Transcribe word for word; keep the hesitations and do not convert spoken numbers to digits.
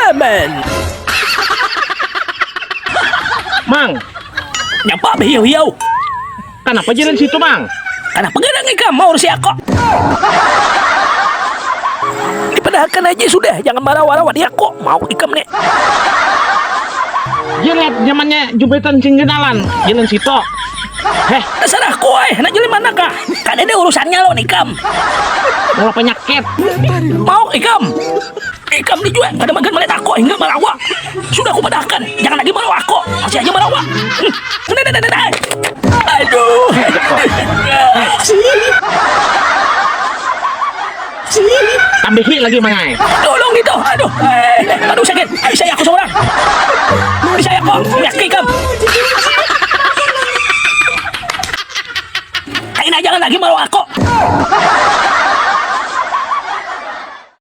Aman. Mang, nyapa behiau-hiau? Kanapa jalan situ, Mang? Kanapa garang ikam mau si ako? Dipadahakan aja sudah, jangan marawa-rawa di ako. Mau ikam nih. Jalan nyamannya jumpetan singgenalan, jalan situ. Heh, terserah kowe, nak jalan mana kah? Kada ada urusannya lawan ikam. Mau penyakit. Mau ikam. Ikam ni jua kada magan malihat ako hingga marawa. Sudah aku padahkan, jangan lagi marawa ako. Masih aja marawa. Hmm. Nah, nah, nah, nah, nah. Aduh. Tambihi lagi, Mang ai. Tolong itu. Aduh. Eh, aduh sakit. Ai, saya aku seorang. Ai, saya aku. Lihat ikam. Aina jangan lagi marawa ako.